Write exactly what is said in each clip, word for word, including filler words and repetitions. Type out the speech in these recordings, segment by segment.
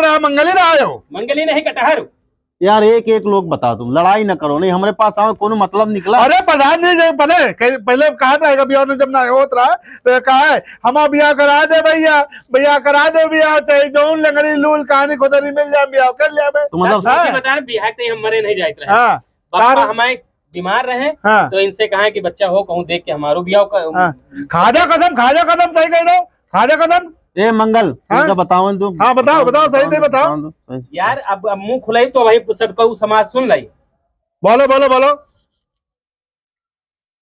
रहा, मंगली रहा हो। मंगली नहीं, कटहर। यार, एक एक लोग बताओ, तुम लड़ाई न करो, नहीं हमरे पास आओ, कोनो मतलब निकला? अरे प्रधान जी, जब पहले, पहले कहा था, अभी और जब ना होत रहा, तो ये कहा है, "हमार बियाह करा दे भैया, बियाह करा दे भैया, चाहे जौन लंगड़ी लूल कहानी खुदरी मिल जाए, बियाह कर लिया बे।" तो मतलब सच हाँ। बता रहे, बियाह के हम मरे नहीं जाइत रहे। हाँ। पापा कार- हमारे बीमार रहे, हाँ। तो इनसे कहा कि बच्चा हो, कहूँ देख के हमारो बियाह कर। हाँ। खाजा कसम, खाजा कसम, सही कह रहे हो, खाजा कसम। ए मंगल, हाँ? तुमका बताओ तुम। हाँ, बताओ, बताओ, सही से बताओ। बताओ, बताओ। यार, अब, अब मुंह खुलाई तो वही सब कहू समाज सुन लाई। बोलो, बोलो, बोलो।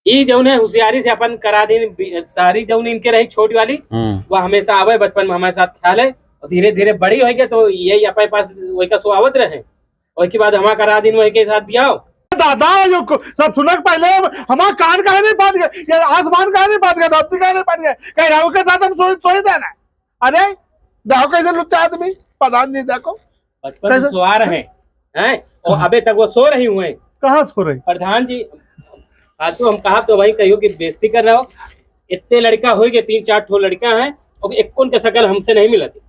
ई जौन है होशियारी से अपन करा दीन, बि-, सारी जौन इनके रही छोटी वाली, हम्म। वो हमेशा आवे, बचपन में हमारे साथ खेले, और धीरे धीरे बड़ी होई के तो यही अपने पास वही का सो आवत रहे, वही के बाद हमारा करा दीन वही के साथ बियाह। दादा, यो को-, सब सुनक पहले हम-, हमारा कान काहे नहीं फाट गए, ये आसमान काहे नहीं फाट गया, धरती काहे नहीं फाट गया, कह रहा हूँ के साथ हम सोई, सोई देना। अरे, देखो कैसे लुच्चा आदमी, प्रधान जी देखो। बचपन से कैसे? सो आ रहे हैं, हैं? और हाँ। अबे तक वो सो रही हुए हैं। कहाँ सो रही? प्रधान जी, आज तो हम कहा तो भाई कहियो कि बेइज्जती कर रहे हो। इतने लड़का हो गए, तीन चार ठो लड़का हैं, और एक कौन के शकल हमसे नहीं मिलती।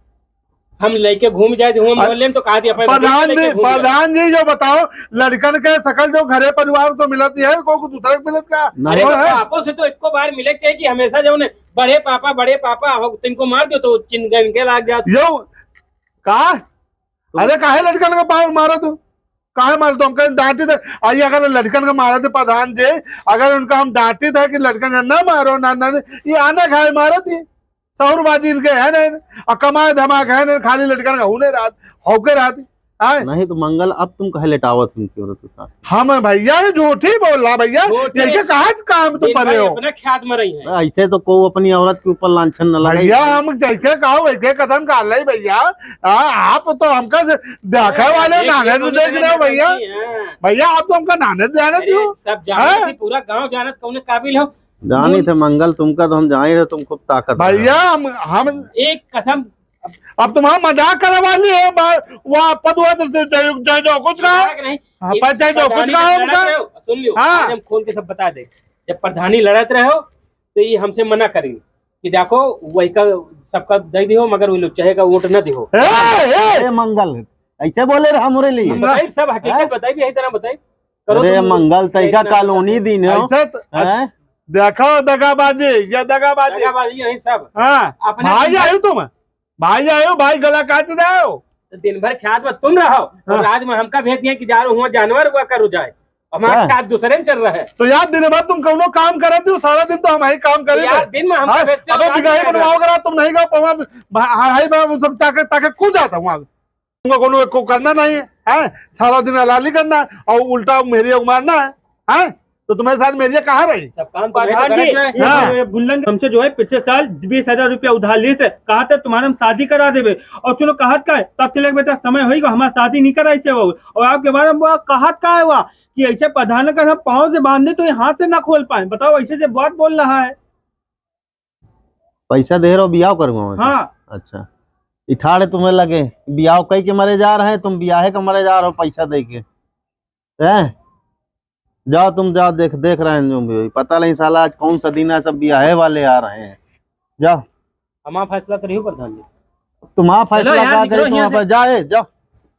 हम लेके घूम जाए, हुआ अरे, मोहल्ले में तो कहा दिया, भाई, प्रधान लेके जी, घूम जाए। प्रधान जी जो बताओ, लड़कन के शकल जो घरे परिवार तो मिलती है, को, को दूसरे के मिलत का? नहीं। अरे, वो तो है। आपस से तो इक्को बार मिले चाहिए कि हमेशा जो उन्हें बड़े पापा, बड़े पापा हो, तिनको मार दो तो चिन गन के लाग जात। यो, का? अरे काहे लड़कन का पाँव मारा तू? काहे मारा तू? हमका डांटी थे। आई अगर लड़कन का मारा थे प्रधान जी, अगर उनका हम डांटी थे कि लड़कन का ना मारो, ना, ना, ये आना खाए मारा थी। सहुरबाजी इनके है नहीं, और कमाए धमाक है नहीं, खाली लड़कन का होने रात, होके रात। आए? नहीं तो मंगल, अब तुम कहे लेटावत तुम क्यों रहते साथ? हम भैया, ये झूठी बोल रहा भैया, झूठी। यही के कहा काम तुम दिन परे भर हो? अपना ख्यात में रही है। ऐसे तो को अपनी औरत के ऊपर लांछन न लगाई। भैया, हम जैसे कहा वैसे कदम का ले भैया। आ, आप तो हमका से देखे अरे, वाले एक नाने ये तो उन्होंने देख रहे हो भैया। नहीं किया। भैया, आप तो हमका नाने ध्यान अरे, दियो। सब जानत हैं? थी, पूरा गांव जानत कौने काबिल हो। जानी थे मंगल, तुमका तो हम जानी थे, तुम खूब ताकत भैया, रहे हो। हम, हम एक कसम अब तुम्हारा मजाक करवा लिए, बा-, वहाँ पदुआ तो से जय, जय जो कुछ कहा। मजाक नहीं। हाँ, इन पर जय जो कुछ प्रधानी कहा में लड़त उनका। रहे हो, सुन लियो, हाँ। आज हम खोल के सब बता दे। जब प्रधानी लड़त रहे हो, तो ये हमसे मना करी कि देखो, वही का सबका दे दियो, मगर वो लोग चाहे का वोट ना दियो। ए, ए! ए, मंगल, ऐसे बोले रहा हमरे लिए। हम बताई, सब हकीकत हैं? बताई, यही तरह बताई। करो अरे तुम मंगल, तैका कॉलोनी दिन हो। ऐसे तो, हैं? अच्छा, देखो दगाबाजी, ये दगाबाजी। दगाबाजी यही सब। हाँ, अपने भाई आयो तुम। भाई आयो, भाई गला काट रहे हो। तो दिन भर ख्यात में तुम रहो, और हाँ। रात में हमका भेज दिया कि जा रहो हुआ जानवर हुआ करो जाए, हमारा हाँ। ख्यात दूसरे में चल रहा है। तो यार दिन भर तुम कौनो काम करत हो, सारा दिन तो हम ही काम करे यार, थे। दिन में हमका हाँ, भेजते हो, अबे रात में बिगाही क्या बनवाओ करते हो? अगर तुम नहीं गए, वहाँ, वहाँ, वहाँ, सब ताकत, ताकत कूद जाता वहाँ। तुमको कोनो एको करना नहीं है, हैं? सारा दिन हलाली करना है और उल्टा मेहरिया को मारना है, हैं? तो तुम्हारे साथ मेहरिया कहाँ रही? सब काम तो मैं तो प्रधान जी, करत रहे। ये हाँ। जो, ये भुल्लन हमसे जो है पिछले साल बीस हजार रुपया उधार लिए से, कहा था तुम्हारे हम शादी करा देबे। और सुनो, कहत का है, तब से लेके बेटा समय होई गो, हमार शादी नहीं कराई से हो। और आपके बारे में वो कहत का है हुआ कि ऐसे प्रधान अगर हम पाँव से बांधे तो ये हाथ से ना खोल पाए। बताओ, ऐसे से बात बोल रहा है। पैसा दे रहो, बियाह करूँगा मैं तो। हाँ। अच्छा, इठाड़े तुम्हें लगे, बियाह कई के मरे जा रहे हैं, तुम बियाहे के मरे जा रहे हो पैसा दे के, हैं? जाओ तुम, जाओ, देख, देख रहे हैं जो भी होई। पता नहीं साला आज कौन सा दिन है, सब बियाहे वाले आ रहे हैं। जाओ। हमारा फैसला करियो प्रधान जी। तुम्हारा चलो फैसला यार, का निकलो करी, तुम यहाँ आप से। जाए, जाओ।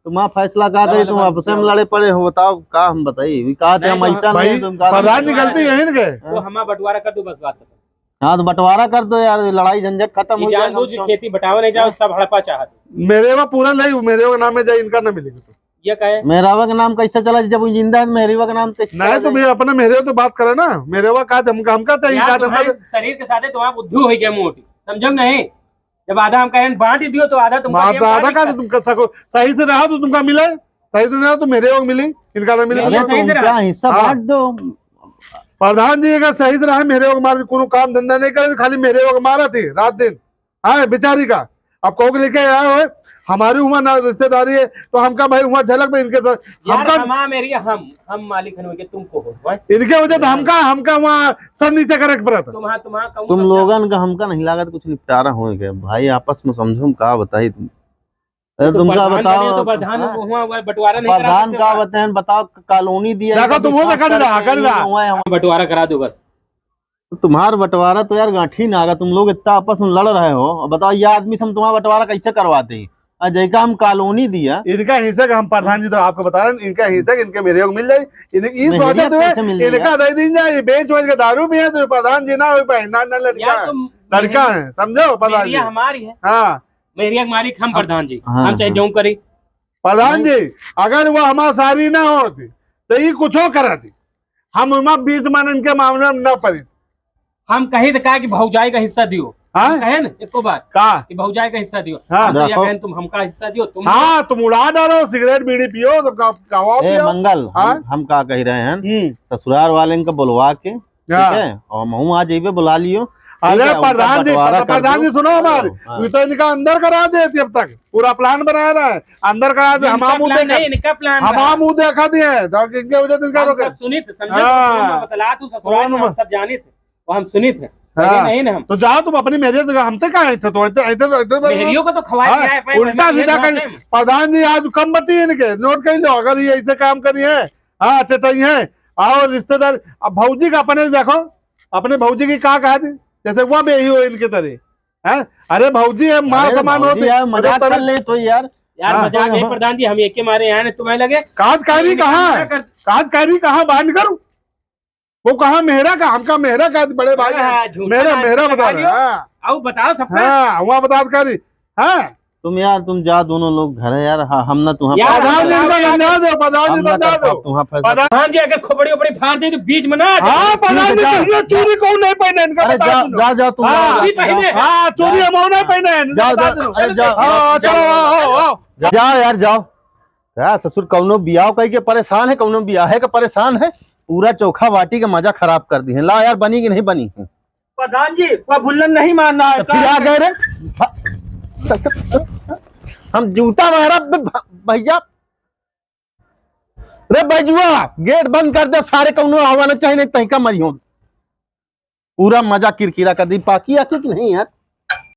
तुम्हारा फैसला का जाओ, करी, तुम जाओ, आपसे में जाओ। लड़े पड़े हो, बताओ का हम बताई? वी कहा थे नहीं हम तो ऐसा भाई, नहीं है, तुम कहा थे प्रधान जी गलती यही ना गए। तो हमारा बंटवारा कर दो, बस बात खत्म। हाँ, तो बंटवारा कर दो यार, ये लड़ाई झंझट खत्म ये हो जाएगा, जानबूझ के हम खेती बटावे नहीं जाओ, सब हड़पा चाहत। मेरे वा पूरा नहीं, मेरे वा नाम में जाए, इनका ना मिलेगा तो। ये का है? मेहरावा के नाम कैसे चला, जब वो जिंदा है, मेहरीवा के नाम कैसे नहीं, चला तुम जाए? ये अपने मेहरे तो बात करे ना, मेहरे वा का हमका, हमका चाहिए, यार, का तुम्हारे हमका शरीर के साथ है, तुम्हारा बुद्धि हो गया मोटी, समझो नहीं? जब आधा हम कहें बांट ही दियो, तो आधा तुमका बांट, दिया, आधा बांट का दिया। तुम कर सको, सही से रहा तो तुमका मिले, सही से रहा तो मेहरे वा मिली, इनका ना मिले। नहीं, अरे ये तो सही से तुमका रहा। हिस्सा हाँ। बांट दो। प्रधान जी अगर सही से रहा, मेहरे वा मार के कोनो काम धंधा नहीं करे, खाली मेहरे वा मारा थी रात दिन। हाँ, बेचारी का। अब कहो के लेके आया हो, हमारी उम्र ना रिश्तेदारी है, तो हमका भाई हुआ झलक में इनके साथ, यार, हमका हमारा मेरी हम, हम मालिक हन, के तुमको हो, हैं? इनके वजह तो हमका, हमका वहाँ सर नीचे करे के पड़ा था। तुम, हाँ, तुम, हाँ, कहूँ तुम तो लोगन का हमका नहीं लागत कुछ निपटारा होए गए। भाई, आपस में समझो, हम का बताई तुम। अरे, तो तुमका प्रधान बताओ, बने तो प्रधान हाँ? हुआ, हुआ बंटवारा नहीं करा प्रधान सकते का का? बताएं, बताओ, क-, कॉलोनी दिया देखो, है, तुम हो तो विश्वास कर रहा, करते कर हैं, रहा। हुआ है, हम बंटवारा करा दो बस। तो तुम्हार बंटवारा तो यार गांठी ना आगा, तुम लोग इतना आपस में लड़ रहे हो। अब बताओ, ये आदमी से हम तुम्हारा बंटवारा कैसे करवाते हैं? अजय का हम कॉलोनी दिया। इनका हिस्सा का हम प्रधान जी तो आपको बता रहे हैं, इनका हिस्सा इनके मेहरिया को मिल जाए। इनके, ये मेहरिया स्वागत हुए, कैसे मिल जाए इनका यार? दे दीन जाए, ये बेच वेच के दारू पिए तो प्रधान जी ना हो पाए, ना, ना लड़का यार, है, तुम लड़का मेहरिया है, समझो प्रधान जी। मेहरिया हमारी है। हाँ। मेहरिया के मालिक हम अब प्रधान जी, हाँ, हम चाहे हाँ। जो करी। प्रधान नहीं। जी, अगर वो हमार सारी ना होती, तो ये कुछो करती। हम ओमा बीच में इनके मामले में ना पड़ी। हम कही तो का कि भौजाई का हिस्सा दियो। हाँ? हम कहे न एको बार का? कि भौजाई का हिस्सा दियो। हाँ। हम तो या देखो। कहें तुम हमका हिस्सा दियो, तुम हाँ, तुम उड़ा डालो, सिगरेट बीड़ी पियो, तो का-, कहवा ए, पियो। मंगल, हम, हाँ? हम का कही रहे हैं, हम्म। ससुराल वाले का बुलवा के, ठीक हाँ। है? और महू आ जइबे, बुला लियो। अरे ठीक है, उनका प्रधान जी, बंटवारा कर प्रधान दो। जी सुनो हमारे, हाँ। ये तो इनका अंदर करा देती अब तक, पूरा plan बनाया रहा है, अंदर करा दे, इनका हमार मुंह plan देखा, नहीं, इनका plan हमार रहा। मुंह देखा दिए, तो इनके वजह से इनका हम रोके। सब सुनित, समझे? हाँ। तो हम बतला तू ससुराल कौन में हम बा-, सब जानित। वो हम सुनित है। हाँ। ये नहीं ना हम। तो जाओ तुम अपनी मेहरिया से, हमसे कहाँ है? तो ऐसे, ऐसे, ऐसे मेहरियों को तो खवाए हाँ, पिलाए पाए, उल्टा वही सीधा मेहरिया कर। से। प्रधान जी आज कम बटी इनके, note कर लो, अगर ये ऐसे काम करी है, हाँ, टेटई है, और रिश्तेदार, अब भौजी का अपने देखो, अपने भौजी की का कहा थी, जैसे वो भी यही हो इनके तरह, हैं? अरे भौजी है, माँ अरे समान भौजी होती। यार, अरे मजाक कर तभी ले तो यार। यार, हाँ। मजाक नहीं प्रधान जी, हम एके मारे यहाँ ने तुम्हें लगे। काजकारी कहाँ है? काजकारी कहाँ बांध करू? वो कहाँ मेहरा का? हमका मेहरा का बड़े भाई हैं। हाँ, झूठा मेहरा, नाच मेहरा बता रहे हैं। हाँ। आओ बताओ सबका। हाँ, वहाँ बता कर रही। हाँ। तुम यार, तुम जा दोनों लोग घर है यार। हाँ, हम ना तुम्हारा यार, प्रधान जी, हम इनका बताओ। समझा दो, प्रधान जी, हम ना समझा कर दो। पाते तुम्हारा फैसला। प्रधान जी, अगर खोपड़ी ओपड़ी फाड़ दे तो बीच में ना आ जाओ। हाँ, प्रधान जी, ठीक है, जा। ये चूड़ी कौन नहीं पहने, इनका अरे बता जाओ, दो। जाओ, जाओ, तुम हाँ। जाओ, चूड़ी पहने। जाओ। हाँ, चूड़ी हम नहीं पहने, इनका जाओ, बता जाओ, दो। अरे जाओ, हाँ, जाओ, चलो, जाओ, आओ, आओ, आओ। जाओ यार, जाओ। का ससुर कौनो बियाह कई के परेशान है, कौनो बियाहे के परेशान है, पूरा चोखा बाटी के मजा खराब कर दी है। ला यार, बनी कि नहीं बनी है? प्रधान जी, वह भुल्लन नहीं मानना है। तो फिर आ गए रे। हम जूता मारा ब-, भ-, भैया। रे बैजुआ, gate बंद कर दे, सारे कौनो आवा ना चाहे, नहीं तहिका मरी हो। पूरा मजा किरकिरा कर दी, पाकी आके कि नहीं यार?